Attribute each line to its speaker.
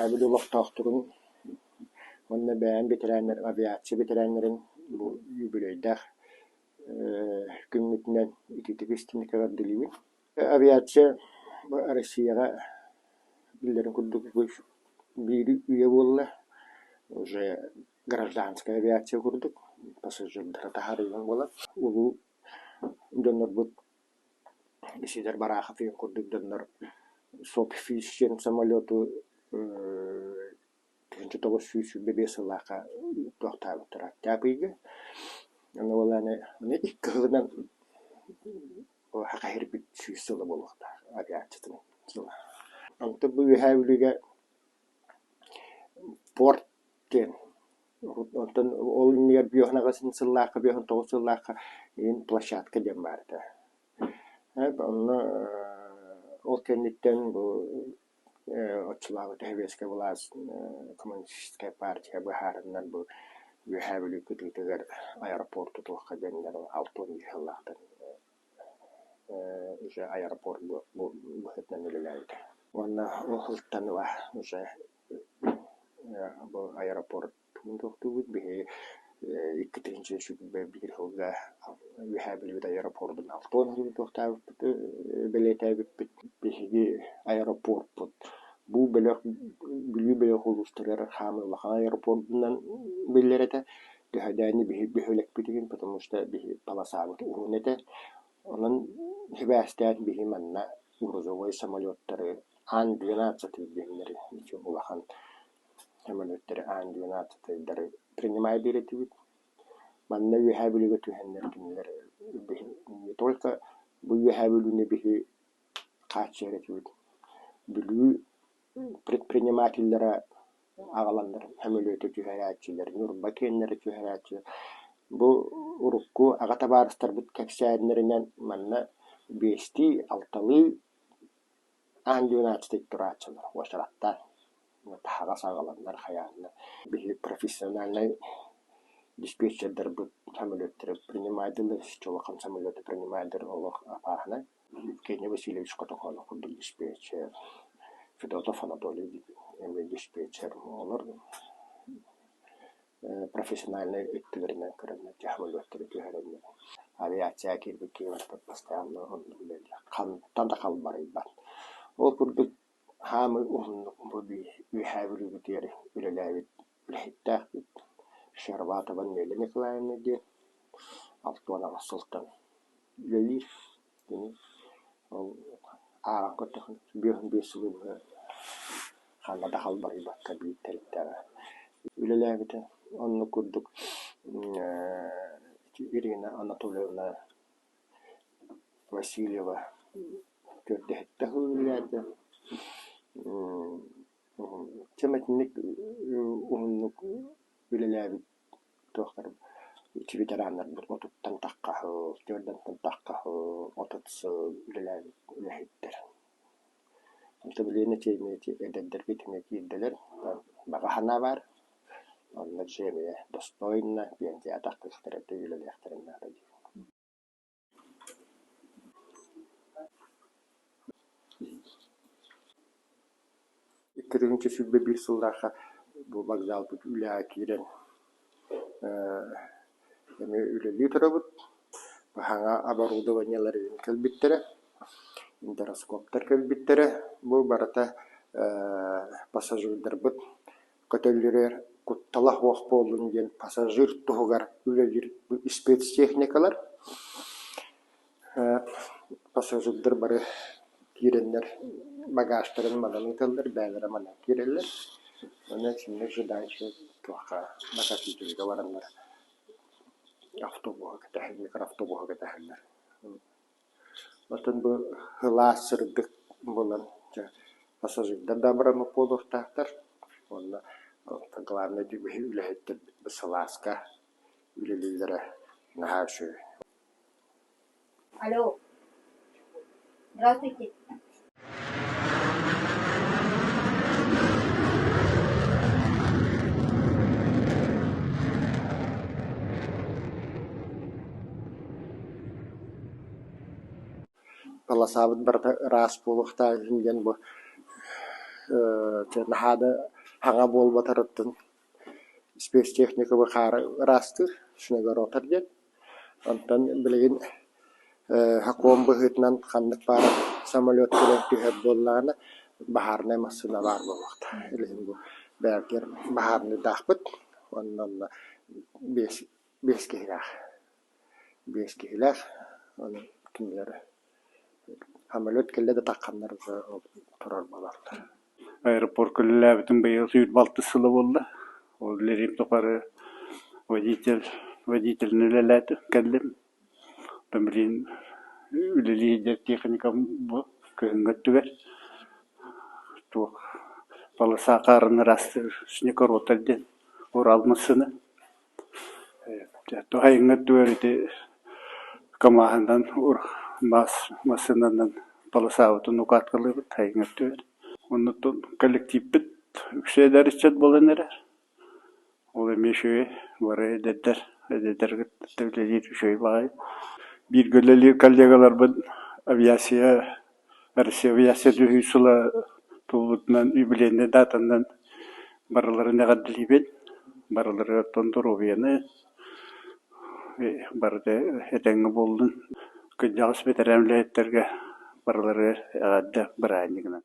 Speaker 1: Үөһээ Бүлүү олохтоохторун уонна бэйэм бэтэрээннэр авиация бэтэрээннэрин бу үбүлүөйдээх күммүтүнэн итиитик истиҥник эҕэрдэлиибин. Авиация бу Россияҕа биллэрин курдук бу биир үйэ буолла, уже гражданскай авиация курдук пассажирдары таһаарыынан буолар. Улуу дьоннорбут Исидор Барахов диэн курдук дьоннор Сопфиш диэн самолету 1925 сыллаахха туохтаабыттара Октябрьга. Аны ол аны икки сылынан хахайырбыт 100 сыла буолуохтаах авиациятын сыла. Онтон бу Үөһээ Бүлүүгэ порт диэн Онтон ол иннигэр 58 сыллаахха, 59 сыллаахха иин площадка диэн баар этэ. Онно ол кэнниттэн бу оччолооҕу сэбиэскэй былаас коммунистическай партия быһаарыннар бу Үөһээ Бүлүү кытыытыгар аэропорт тутуохха диэннэр 65 сыллаахтан уже аэропорт быһыытынан үлэлээбитэ. Уонна ол сылтан ыла уже Бу аэропорт туохтуубут биһиги 2021 сылга Үөһээ Бүлүүбүт аэропордун 60 туохтаабыппыт бэлиэтээбиппит. Биһиги аэропорпут бу бөлөх Бүлүү бөлөх улуустарыгар хаамыы улахан аэропордунан биллэр этэ. Төһөдөөнү биһи бөһүөлэкпитигин потому что биһи полосабыт уһун этэ. Онон сибээстээн биһи манна грузовой самолеттары Ан-12 диэннэри улахан самолеттары Ан-12-дары принимайдыыр этибит. Манна Үөһээ Бүлүүгэ түһэннэр кинилэр не только бу Үөһээ Бүлүүнү биһи хааччыйар этибит. Бүлүү предпринимателлэрэ аҕаланнар сөмөлүөтү түһэрээччилэр, Ньурба киэннэри түһэрээччилэр. Бу урукку аҕа табаарыстарбыт кэпсээннэринэн манна биэстии, алталыы аан 12 турааччылар уочараттаан таһаҕас аҕаланнар хайааннар. Биһиги профессиональнай диспетчердарбыт самолеттары принимайдылар, улахан самолеты принимайдыр олох опаһынай. Евгений Васильевич Котокоонов курдук диспетчер, Федотов Анатолий эмиэ диспетчер оҕолор профессиональнай өттүлэринэн көрөннөр самолеттары түһэрэннэр авиация киирбит киһи постоянно оннук үлэлиир хантан да халбарыйбат. Ол курдук хаамыы уһуннук бу Үөһээ Бүлүүбүтүгэр үлэлээбит үлэһиттээхпит Щербатова Нелли Николаевна диэн 68 сылтан үлэлиир. Кини ол ааҕан көрдөххүнэ 55 сылы быһа ханна да халбарыйбакка биир тэрилтэҕэ үлэлээбитэ. Оннук курдук Ирина Анатольевна Васильева төрдөһүттэ үлэлээтэ. Чэм итинник уһуннук үлэлээбит туохтар ити ветераннарбыт отуттан тахха сыл, түөртэн тахха сыл, 30 сыл үлэлээбит үлэһиттэр. Онто билигин ити эдэрдэрбит эмиэ киирдилэр, баҕа санаа баар. Онно дьэ эмиэ достойно пенсияҕа тахсыахтара үлэлиэхтэрин наада дии. 2021 сыллаахха бу вокзалбыт үлэҕэ киирэн эмиэ үлэлии турабыт. Саҥа оборудованиелар кэлбиттэрэ, эндоскоптар кэлбиттэрэ. Бу барыта пассажирдарбыт көтөллөрүгэр куттала суох буоллун диэн пассажир туһугар үлэлиир спецтехникалар. Пассажирдар бары киирэннэр багажтарын манан ыыталлар, бэйэлэрэ манан киирэллэр. Уонна итинник же дальше туохха накопительга бараннар автобуһу кэтэһэн, микроавтобуһу кэтэһэллэр. Оттон бу сылаас сырдык буолан дьэ пассажирдар да абыраммыт буолуохтаахтар уонна главное үлэһиттэрбит бу сылааска үлэлииллэрэ наһаа үчүгэй.
Speaker 2: Алло, здравствуйте.
Speaker 1: Полосабыт барыта ыраас буолуохтаах диэн бу наһаа да. Хаҥа буолбатарыттан спецтехникабы хаары ыраастыыр, снегоротор диэн. Онтон билигин сокуон быһыытынан ханнык баар самолет кэлэн түһэр буоллаҕына, баһаарынай массыына баар буолуохтаах. Билигин бу бэйэбитигэр баһаарынайдаахпыт уонна онно биэс киһилээх. Биэс киһилээх, ону кинилэр самолет кэллэ да тахханнар турар буолаллар.
Speaker 2: Аэропорка үлэлээбитим быйыл 26 сыла буолла. Ол үлэлиирим тухары водитель водителинэн үлэлээтим, кэллим. Оттон билигин үлэлии сылдьар техникам бу кыһыҥҥы өттүгэр туох полоса хаарын ыраастыыр снегоротор диэн Урал массыына. Туһайыҥҥа өттүгэр ити КАМАЗынан мас массыынанан полосабытын укааткалыыбыт сайыҥҥы өттүгэр. Оннуттан коллективпыт үксэ эдэр ыччат буолан эрэр. Ол эмиэ үчүгэй, бары эдэрдэр, эдэрдэр кытта үлэлиир үчүгэй баҕайы. Бииргэ үлэлиир коллегаларбын авиация Россия авиация түһүү сыла туолбутунан юбилейнай датанан барыларын эҕэрдэлиибин. Барыларыгар доруобуйаны, барыта этэҥҥэ буоллун. Кырдьаҕас бэтэрээн үлэһиттэргэ барыларыгар эҕэрдэ бырааһынньыгынан.